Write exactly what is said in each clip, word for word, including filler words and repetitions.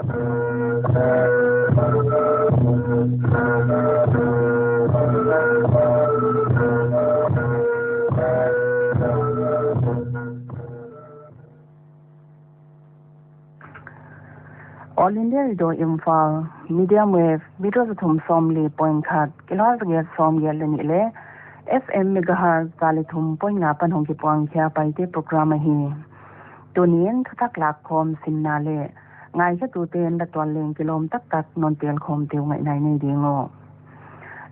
All India Radio Imphal, medium wave, meter za thum sawmli point khat, kilohertz za giat sawmgiat leh nih leh, F M megahertz za li thum point nga apan hong kipuang khia Paite program ahi. Tuni'n thuthak lakkhawm simna leh ngaikhetute'n la tual leng kilawm taktak non tel khawmte uh ngaihna i nei ding uh.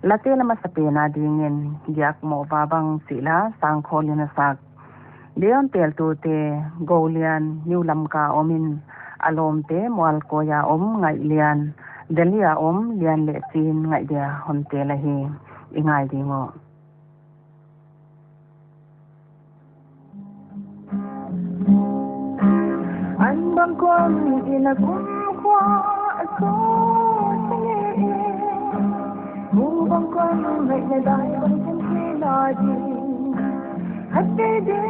Late la masapen a dingin Giak Mohva bang chih la Sangkhawlin a sak. Deihon teltute Golian, New Lamka omin, a lawmte Mualkoi a om Ngaihlian, Delhi a om Lian leh Chin ngaih dia hon tel ahi, i ngai ding uh. An bang kuan in a kum khua a so sangin, mu bang kuan ngai na dai bang kan khe na di. Hat de de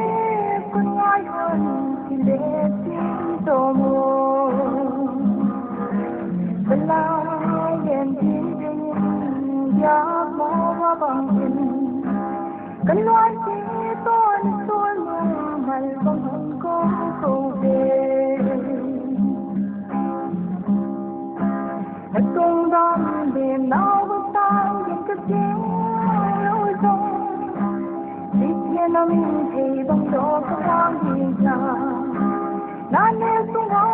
kun ngai hon ki le tin to mo. Belai den ti de ya mo wa bang in. Kan luan ki ton sul nung mal bang hong kong ko ve. Ka tong dam de nau ba tang gen ka sing lo zong. Dik ya na min thei bang do ka wang di ya. Na ne sung wa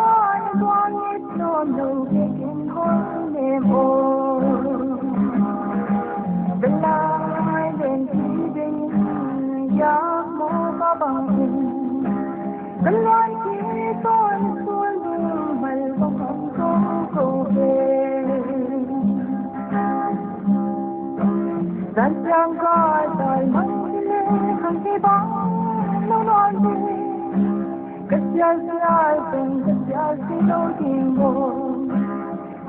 na duang e tuam lo ke kin hong ne mo. Belai den ti den ya mo ba bang in. Belai ki ton sul du mal bang hong ko ko he. Zan siang ka dal mang le khang ki bang lo non di. Ka sial sial tung ka sial si lo ding bo.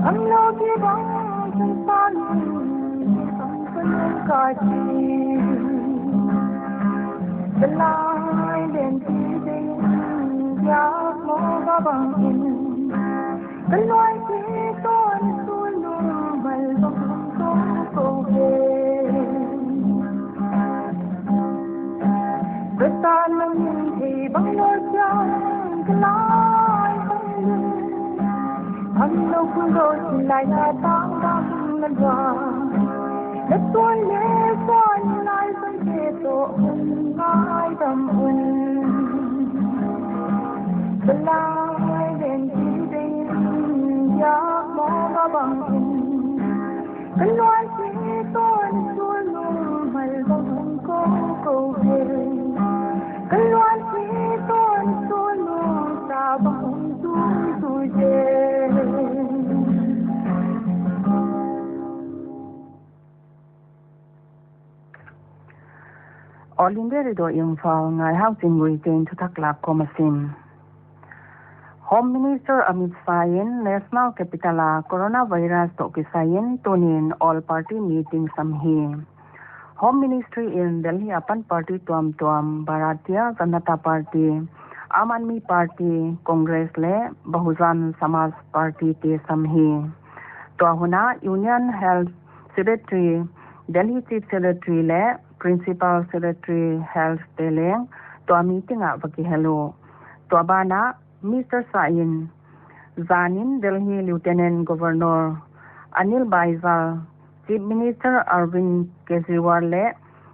Am lo ki bang sun san bang sun ka chi. Belai den ti den ya mo ba bang in. Ka luan ki ton sul nung mal bang hong ko ko he. Ka tan na min thei bang lo chang ka lai bang in. Am lo kun lo chin lai na tang bang na dua. Na tuan le tuan lai bang te to un ngai dam un. Belai den ti den ya mo ba bang in. Ka luan ki ton sul nung mal bang hong ko ko he. Ka luan ki ton sul nung sa bang hong tu tu je. All India Radio Imphal, Ngaihau Chinguite'n thuthak lakkhawm a sim. Home Minister Amit Shah in National Capital a coronavirus toh kisai in tuni'n all party meeting sam hi. Home Ministry in Delhi apan party tuamtuam Bharatiya Janata Party, Aam Aadmi Party, Congress leh Bahujan Samaj Party te sam hi. Tua hun a Union Health Secretary, Delhi Chief Secretary leh Principal Secretary Health te leng tua meeting ah va kihel uh. Tua ban ah Mister Shah in zan in Delhi Lieutenant Governor Anil Baijal, Chief Minister Arvind Kejriwal leh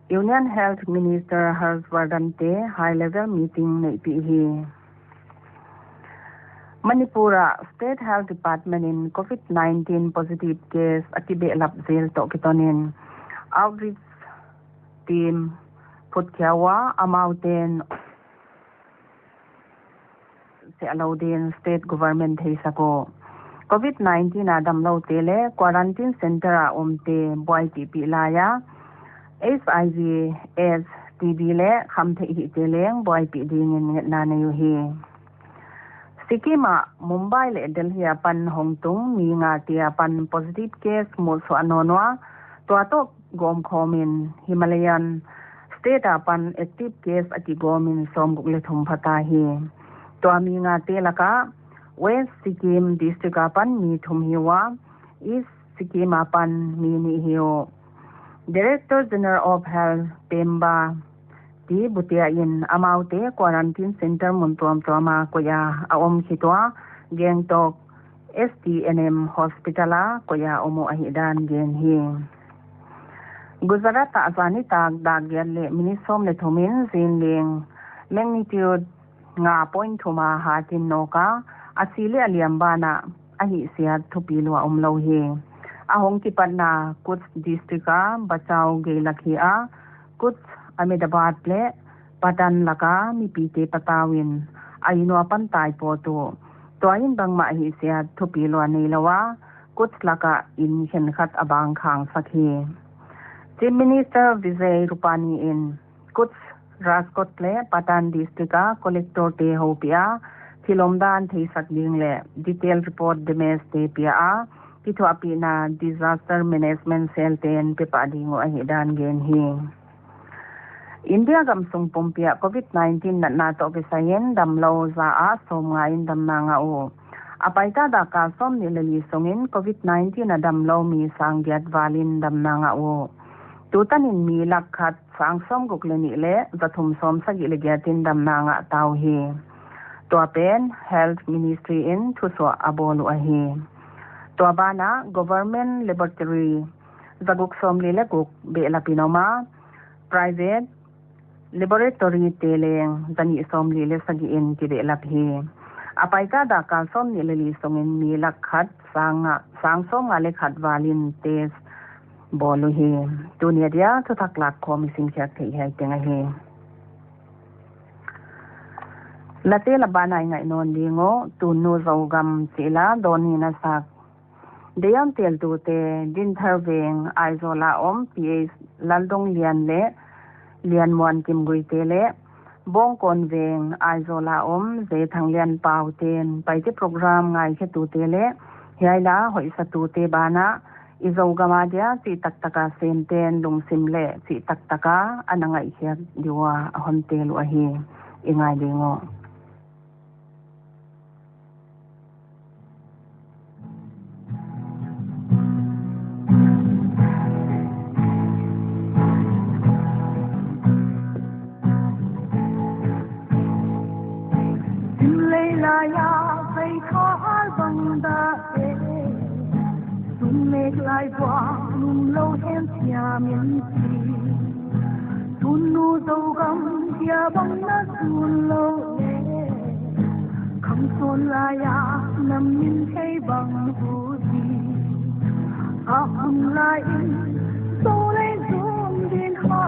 Union Health Minister Harsh Vardhan te high level meeting neihpih hi. Manipur ah State Health Department in COVID nineteen positive case a kibehlap zel toh kiton in outreach team phut khia ua, amau ten seh a lo din state government theisak uh. COVID nineteen a damloute leh quarantine center a omte buaipihpih lai a, HIV, AIDS, TB leh khamtheih hihte leng buaipih dingin ngetna nei uhi. Sikkim ah Mumbai leh Delhi apan hongtung mi ngate apan positive case musuah nawn ua, tua toh gawmkhawm in Himalayan state apan active case a kigawm in sawmguk leh thum phata hi. Tua mi ngate laka West Sikkim District apan mi thum hi ua, East Sikkim apan mi nih hi uh. Director General of Health Pemba T Bhutia in amaute quarantine center mun tuamtuam a koih a a om khit ua, Gangtok S T N M Hospital a koih a om uh ahihdan gen hi. Gujarat ah zan nitak dak giat leh minute sawm leh thum in zingleng magnitude nga point thum a hat in nawk a, a si leh a liam banah a hihsiat thupi lua omlou hi. A hong kipatna Kutch District a Bachau geilak hi a, Kutch, Ahmedabad leh Patan laka mipite patau in a inn ua pan tai pawt uh. Tua in bangmah hihsiat thupi lua neilou a, Kutch laka inn khenkhat a bang khangsak hi. Chief Minister Vijay Rupani in Kutch, Rajkot leh Patan District a collector te houpiha thil omdan theisak ding leh detail report damage te pia a, kithuahpihna Disaster Management Cell ten pe pah ding uh ahihdan gen hi. India gamsung pumpi ah COVID nineteen natna toh kisai in damlou za ah sawmnga in damna ngah uh. A paita dak kal sawmnih leh li sung in COVID nineteen a damlou mi sang giat val in damna ngah uh. Tutan in mi lak khat sang sawmguk leh nih leh za thum sawmsagih leh giat in damna ngah ta uhi. Tua pen Health Ministry in thusuah a bawl uh ahi. Tua banah government laboratory zaguk sawmli leh guk behlap in om a, private laboratory te leng zanih sawmli leh sagih in kibehlap hi. A paita dak kal sawmnih leh li sung in mi lak khat sang nga, sang sawmnga leh khat val in test bawl uhi. Tuni a dia thuthak lak khawm i simkhiak theih hiai teng ahi. Late la banah i ngaih nawn ding uh, Tunnu Zogam chih la dawn in a sak. Deiam teltute, Dinthar Veng Aizawl a om P H Laldonglian leh Lianmuan Kimgui te leh Bawngkawn Veng Aizawl a om Zethanglian Pau ten Paite program ngaikhiatute leh hiai la hoihsatute banah i Zogam a dia chih taktak a semten lungsim leh chih taktak a ana ngaihkhiak di ua a hon tel uh ahi. I ngai ding uh. Sim lei lai a vei kha al bang da e, sum mek lai bua lum lou hen siam in si. Tunnu Zogam dia bang na sun lou le, khang sawn lai a nam min thei bang hu di. A hun lai in Zolei zung din ha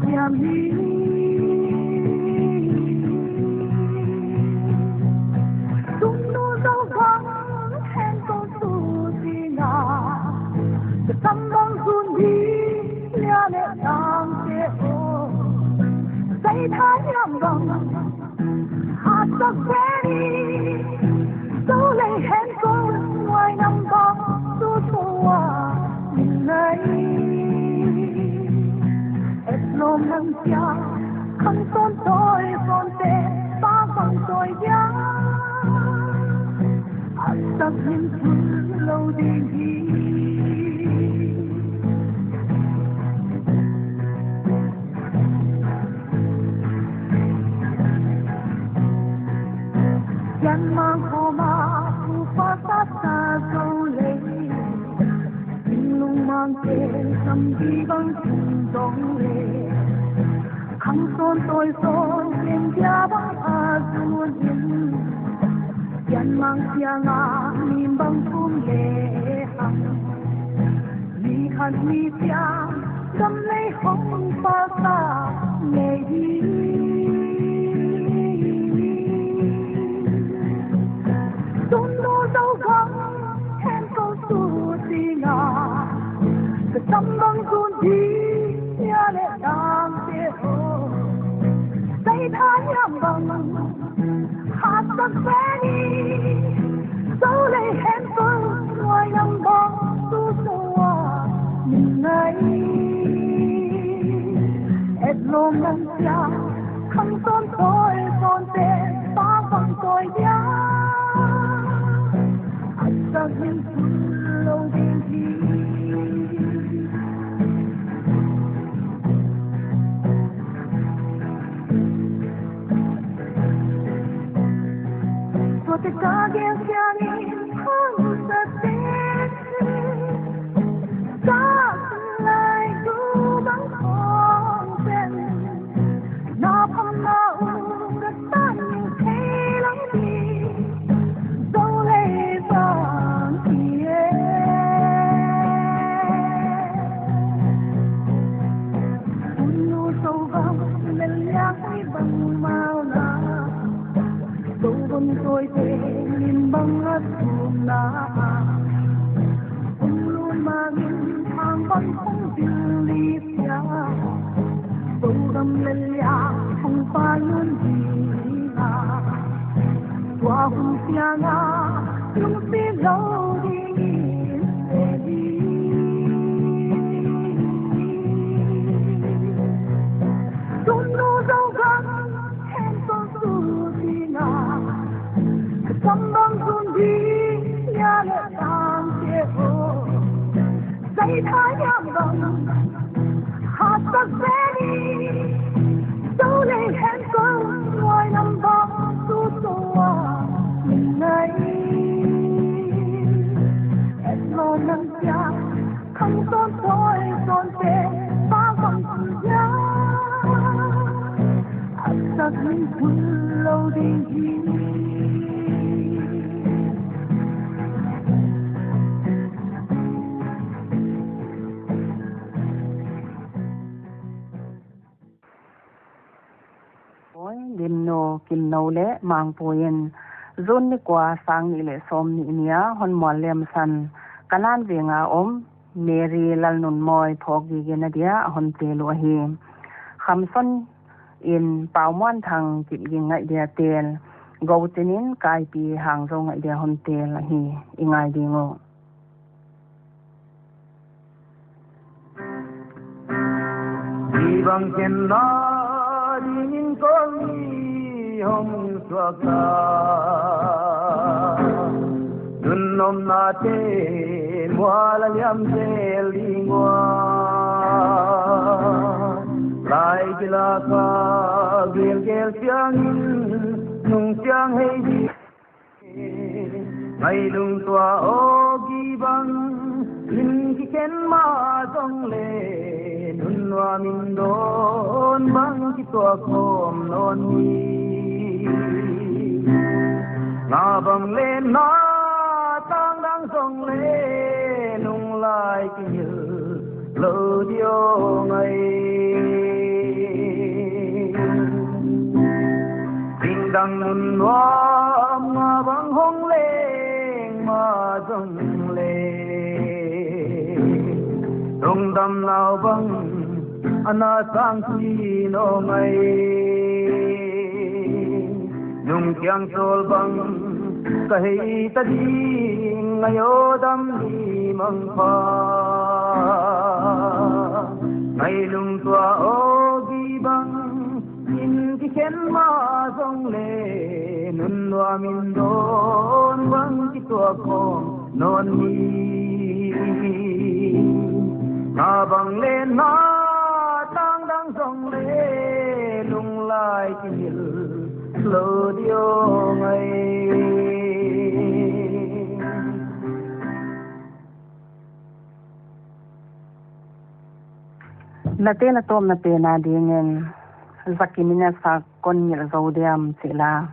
siam hi. Tunnu Zogam hen ko su ding a, ka sam bang zun di lia leh dang te o. Sai tha hiam bang ha sak ve ni, Zolei hen ko nuai nam bang su tua min nai. Et lom nang sia, khang sawn toi sawn te, pa khang toi dia. A sak min tu lou ding hi. Yan mang khoma pu pa sa sa zo le. Lung mang te sam di bang tung dong le. Khang sawn toi sawn kem dia bang a zun in. Yan mang siang a mi bang kum le hang. Mi khat mi siang sam lei hong pa sa le hi. Tunnu Zogam hen ko su ding a, ka sam bang zun di lia leh dang te o. Sai tha hiam bang ha sak ve ni, Zolei hen ko nuai nam bang su tua min nai. Et lom nang sia, khang sawn toi sawn te, pa khang toi dia. Oi, Limnu, Kimno leh Mangpu in June ni kua, sang nih leh sawmnih ni a hon mual liamsan Kanan Veng a om Mary Lalnunmawi phawk gigena dia a hon tel uh ahi. Khamson in Paumoanthang Kipging ngaih dia tel, Gouchin in Kaipi Hangzo ngaih dia hon tel ahi. I ngai ding uh. Bang khenna dingin kong i hong suak a, nunnomna te mual a liam zel ding ua. Lai kilak a gilgel siangin nung siang hei di. Ngailung tua aw, gibang in kikhen mah zong leh, nunnuam in dawn bang kituak khawm nawn ni. Nga bang leh na tang dang zong leh, nunglai kihilh lou diam aw ngai. Dingdang nunnuam nga bang hong leng mah zong leh, lungdam nau bang ana sang tui nawn ngai. Nung kiang sawl bang ka hei ta ding, ngai aw dam ni mangpha. Ngailung tua aw, gibang in kikhen mah zong leh, nunnuam in dawn bang kituak khawm nawn ni. Nga bang leh na tang dang zong leh, nunglai kihilh lou diam aw ngai. Na te na tawpna pen a dingin Zakim in a sak Kon Ngilh Zou Diam chih la.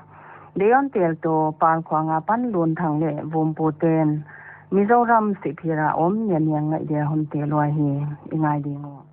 Deih hon teltu Palkhuang apan Lunthang leh Vumpu ten Mizoram Sihphir a om Nianiang ngaih dia hon tel uh ahi. I ngai ding uh.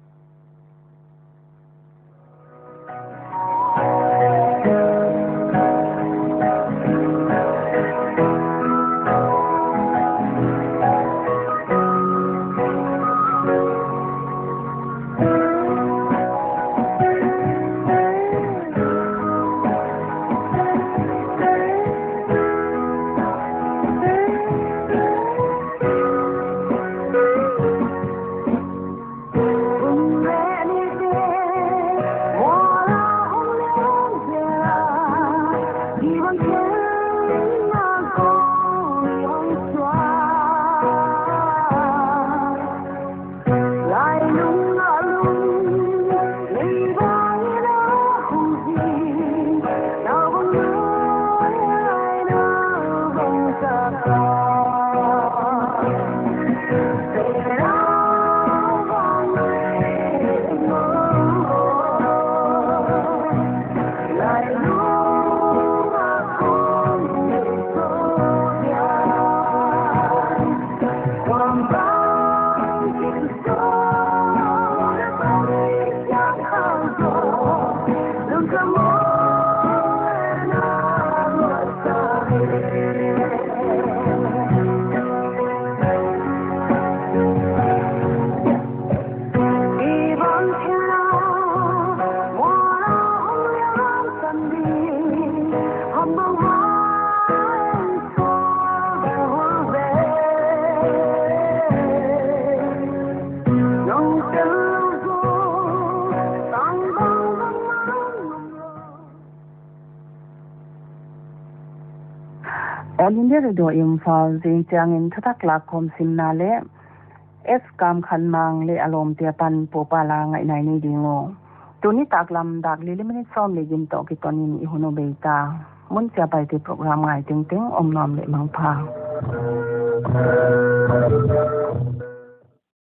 All India Radio Imphal, zingchiangin thuthak lakkhawm simna leh S Kamkhanmang leh a lawmte apan Pu Pala ngaihna i nei ding uh. Tuni taklam dak li leh minute sawmli gin toh kitonin i hun uh bei ta. Mun chiapaite program ngai tengteng omnuam leh mangpha.